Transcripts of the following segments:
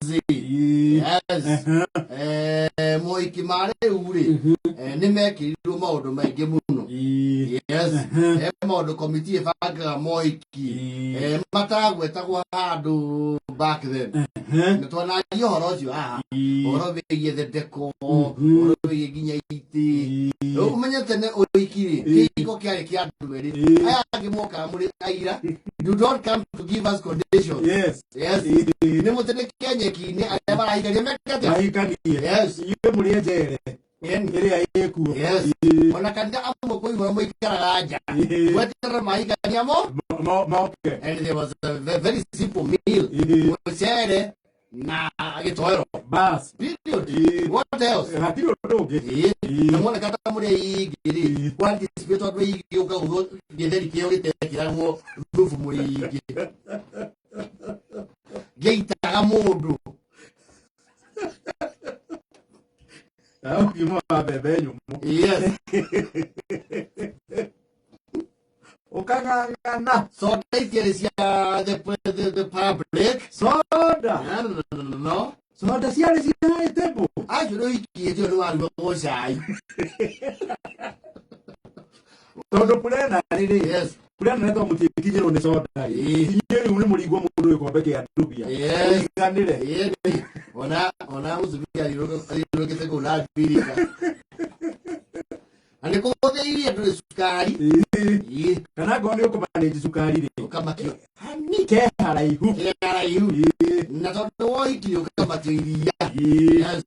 Z. Yes. Mohiki ma rĩu rĩ, nĩ mekĩrirwo maũndũ maingĩ mũno. Yes. He maũndũ komiti ĩbangaga mohiki matagwetagwo handũ back then. Na twanaria ũhoro ũcio haha, ũhoro wĩgiĩ the decor, ũhoro wĩgiĩ nginya itĩ. Rĩu ũmenye tene ũhiki rĩ, kĩhiko kĩarĩ kĩa andũ erĩ. Aya angĩ mokaga mũrĩ aira. You don't come to give us conditions. Yes. Nĩ mũtĩrĩke nyeki-inĩ arĩa marahikania meke atĩa? Mahikanie. Yes. Inyuĩ mũrĩ njere ĩrĩa ĩkuo. Yes. Ona kanitha amwe kũihũra mũikaraga nja. Mweterera mahikania mo. Moke. And there was a very simple meal. Mũcere na gĩtoero. Bas. Period. Ĩĩ. What else? Hatirĩ ũndũ ũngĩ. Ĩĩ. Na mwoneka ta mũrĩ aingĩ rĩ, kwa anticipate andũ aingĩ ũka ũguo gĩtheri kĩo gĩtekĩragwo thubu mũrĩ aingĩ. Ngĩitaga mũndũ. Na ũkiuma wa mbembe nyũmũ. Yes. Ũkang'ang'ana. Soda itiarĩ cia the public. Soda. No, no, no, no, no. Soda ciarĩ cia high table. Acio nĩ ũhiki hĩndĩ ĩyo nĩ warugagwo cai. Tondũ plenary rĩ, Yes. plenary to mũtiĩkinyĩrwo nĩ soda rĩ. Inyuĩ rĩu nĩ mũringwo mũndũ gĩkombe kĩa ndubia. Yes. Ũiganĩre. Ĩĩ. Ona mũtumia athiũrũrũkĩte kũu na mbirika. Na nĩ kũhũthĩirie ndũrĩ cukari. Ĩĩ. Kana angorwo nĩ ũkũmanĩnji cukari rĩ, Ũkamakio. ke haraihu. Ke haraihu. Na tondũ wohiki ũkamakio iria. Yes.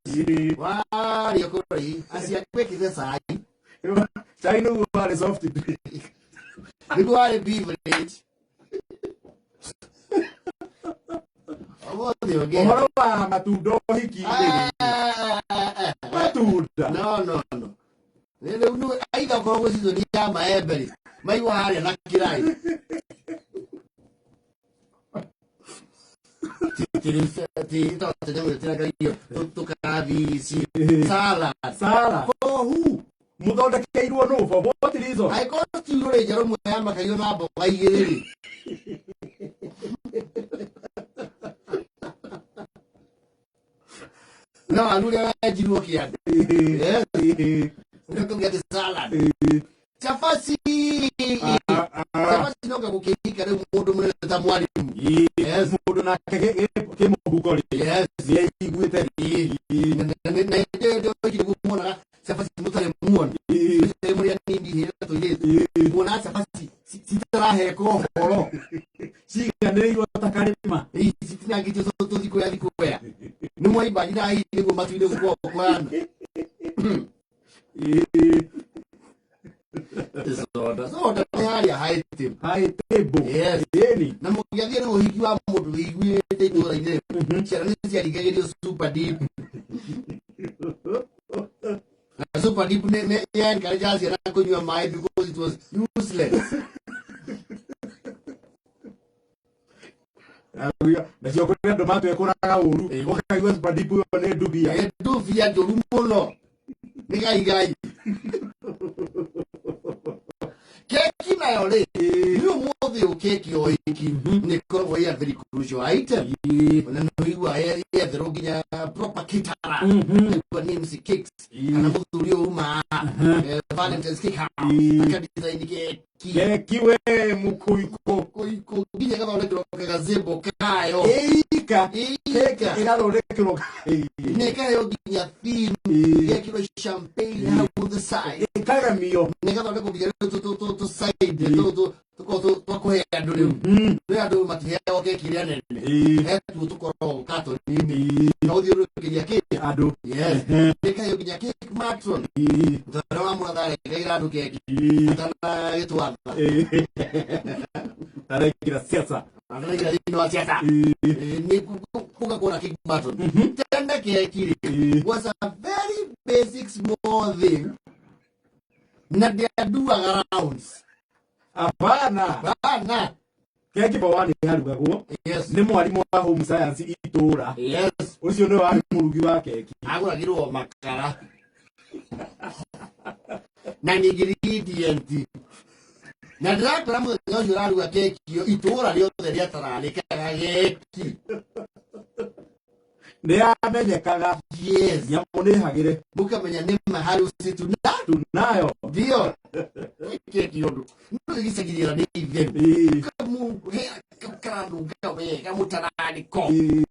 Warĩa kũrĩ aciari gwĩkĩte cai. Cai nĩguo warĩ soft drink. Nĩguo warĩ beverage. Ũmũthĩ ũngĩ. Ũhoro wa matunda ũhiki-inĩ rĩ, matunda. No, no, no. Rĩu nĩ aitha ũkorwo gwĩ season ya maembe rĩ, maigua harĩa na kĩraĩ. Tũkabici, salad. Salad. For who? Mũthondekeirwo nũ for what reason? Angĩkorwo stew rĩ njerũ mwe yamakagio na mboga igĩrĩ rĩ. No waru ũrĩa wenjirwo kĩande. Yes. Ndio tũgĩate salad. Chapati. Chapati no gagũkĩhika rĩu mũndũ mũnene ta mwarimũ. Yes. Mũndũ nake kĩmũhuko rĩ, Yes. nĩ aiguĩte. Na hĩndĩ ĩyo ndio nĩguo muonaga chapati mũtarĩ muona. Mũrĩ anini hĩndĩ tũirĩtu. Muonaga chapati citaraheka ũhoro. Ciganĩrĩirwo ta karĩma. Citinangĩtio tũthikũya thikũya. Nĩ mwaimbanire hihi nĩguo matu-inĩ gũkorwo kũhana. Soda. Soda nĩ harĩa high table. High table. Yes. Ĩni. Na mũngĩathiĩ rĩu ũhiki wa mũndũ wĩiguĩte itũũra-inĩ, ciana nĩ ciaringagĩrio super deep. Na super deep nĩ encourage ciana kũnyua maĩ because it was useless. Nacio kũrĩ andũ matwekũraga ũru, ũkaigua super deep ĩyo nĩ ndubia. Nĩ ndubia njũru mũno. Nĩ gaigai. Keki nayo rĩ, nĩ ũmũthĩ ũyũ keki o ũhiki nĩ ĩkoragwo ĩ a very crucial item. Ona nĩ ũiguaga yetherwo nginya proper caterer. Ũkaigua names cakes. Kana mũthuri ũyũ uma Valentine's Cake House. Aka design keki. Keki we mũkũikũ. Kũikũ nginya ĩgathondekerwo kagazebo kayo. Ĩika. Keki Ĩika. ĩgathondekerwo. Nĩ ĩkaheo nginya theme. Ĩgekĩrwo champagne hau on the side. Ĩkagemio. Nĩ ĩgathondekwo nginya rĩu tũ side tũkorwo twa kũhe andũ rĩu. Rĩu andũ matiheagwo keki ĩrĩa nene. Hetuo tũkoragwo katoni-inĩ. Na ũthiũrũrũkĩria kĩ? Andũ. Yes. Nĩ ĩkaheo nginya cake matron. Mũtara wa mũratha arengagira andũ keki. Atanagĩtwatha. Taraingĩra siasa. Atanaingĩra thĩinĩ wa siasa. Nĩ gũgakorwo na cake matron. Tene keki rĩ, was a very basic small thing na ndĩanduaga rounds. Hapana. Bana. Keki for one yarugagwo nĩ mwarimũ wa home science itũra. Ũcio nĩwe warĩ mũrugi wa keki. Agũragĩrwo makara na nĩ ingredient. Na ndĩrakwĩra mũthenya ũcio ũraruga keki ĩyo, itũũra rĩothe rĩatararĩkaga keki. Nĩ yamenyekaga. Yes. Nyamũ nĩ hagĩre. Mũkamenya nĩ ma harusi tuna Tunayo. Ndio. Keki ũndũ. No gĩcagĩrĩra nĩ itheru. Ĩĩ. Karanunga wega mũtararĩko. Ĩĩ.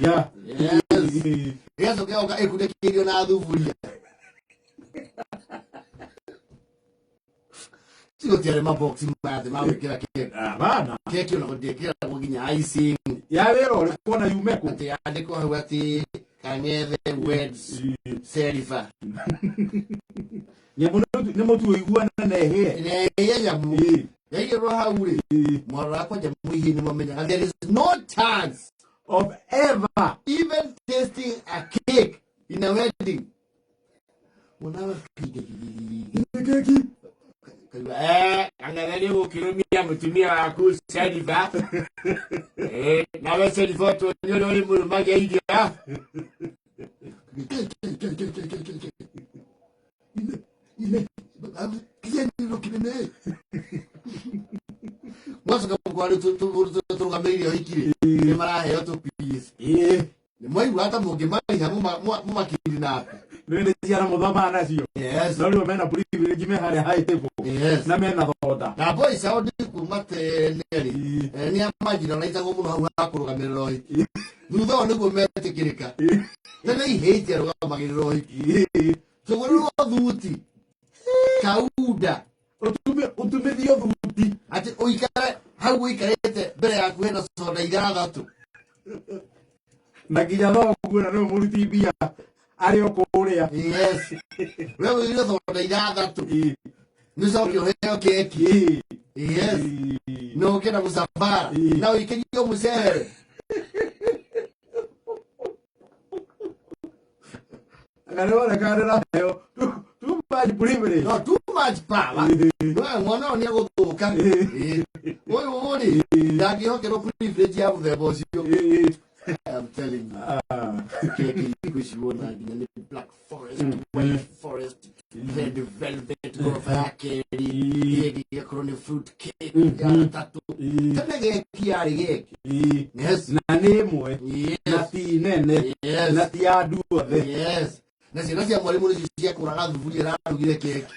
Ya. Yes. Ĩĩ. Ĩgacoka ĩgoka ĩkunĩkĩirio na thuburia. Cigũtiarĩ maboksi maya atĩ ma gwĩkĩra keki. Hapana. Keki ona gũtiĩkĩragwo nginya icing. Ya wĩra ũrĩkũ ona yume kũ? Atĩ yandĩkwo hau atĩ Kang'ethe weds Ĩĩ. Serifa. Nyamũ nĩ mũtu ũiguana na ĩhĩe. Ĩrĩa nyamũ. Ĩĩ. Yaigĩrwo hau rĩ. Ĩĩ. Mwarora kwa nyamũ ihi nĩ mamenyaga there is no chance Of ever. even tasting a cake in a wedding. Mwana Keki. Kaigua, eh, Kang'ethe nĩ ũgũkĩrũmia mũtumia waku Serifa. Eh, nawe Serifa tuonie ũrĩa ũrĩmũrũmagia irio. Mwacoka mũkwa rĩu tũrũgamĩrĩire ũhiki rĩ, nĩ maraheo tũ piece. Ĩĩ. Nĩ mwaigua hata mũngĩmarĩha mũmakidnap. Nĩ nĩ ciana mũthomaga nacio. Yes. No rĩu mena privilege me harĩa high table. Yes. Na mena thonda. Na boys ao ndi kuma tene rĩ, Ĩĩ. nĩ amanjinanaicagwo mũno hau ha kũrũgamĩrĩra ũhiki. Thutha ũyũ nĩguo metĩkĩrĩka. Tene ihĩti arũgamagĩrĩra ũhiki. Ĩĩ. Tũgũrĩrwo thuti. Kaunda. Ũtumithio thuti. Atĩ ũikare hau ũikarĩte mbere yaku hena soda ithathatũ. Na nginya thoguo na nĩwe mũruti mbia arĩ o kũrĩa. Yes. We ũgũrĩrwo soda ithathatũ. Ĩĩ. Nĩũcoke ũheo keki. Ĩĩ. Yes. Ĩĩ. Na ũke na mũcabara. Ĩĩ. Na ũikĩrio mũcere. Anga nĩ woneka ndĩraheo too much privilege. No, too much power. Ĩĩ. We mwana ũyũ nĩegũthũka. Ĩĩ. Ũyũ rĩ, ndangĩhokerwo privilege ya mũthemba ũcio. Ĩĩ. I am telling you. Ah. Keki thikũ ici wona nginya nĩ black forest, white forest, red velvet, goroba ya kerĩ, Ĩĩ. ĩngĩ ĩgakorwo nĩ fruit cake Mhm. ya gatatũ. Ĩĩ. Tene geki yarĩ geki. Ĩĩ. Yes. Na nĩ ĩmwe. Na Yes. ti nene. Yes. Na ti ya andũ othe. Yes. Na ciana cia mwarimũ nĩcio ciakũraga thuburia ĩrarugire keki.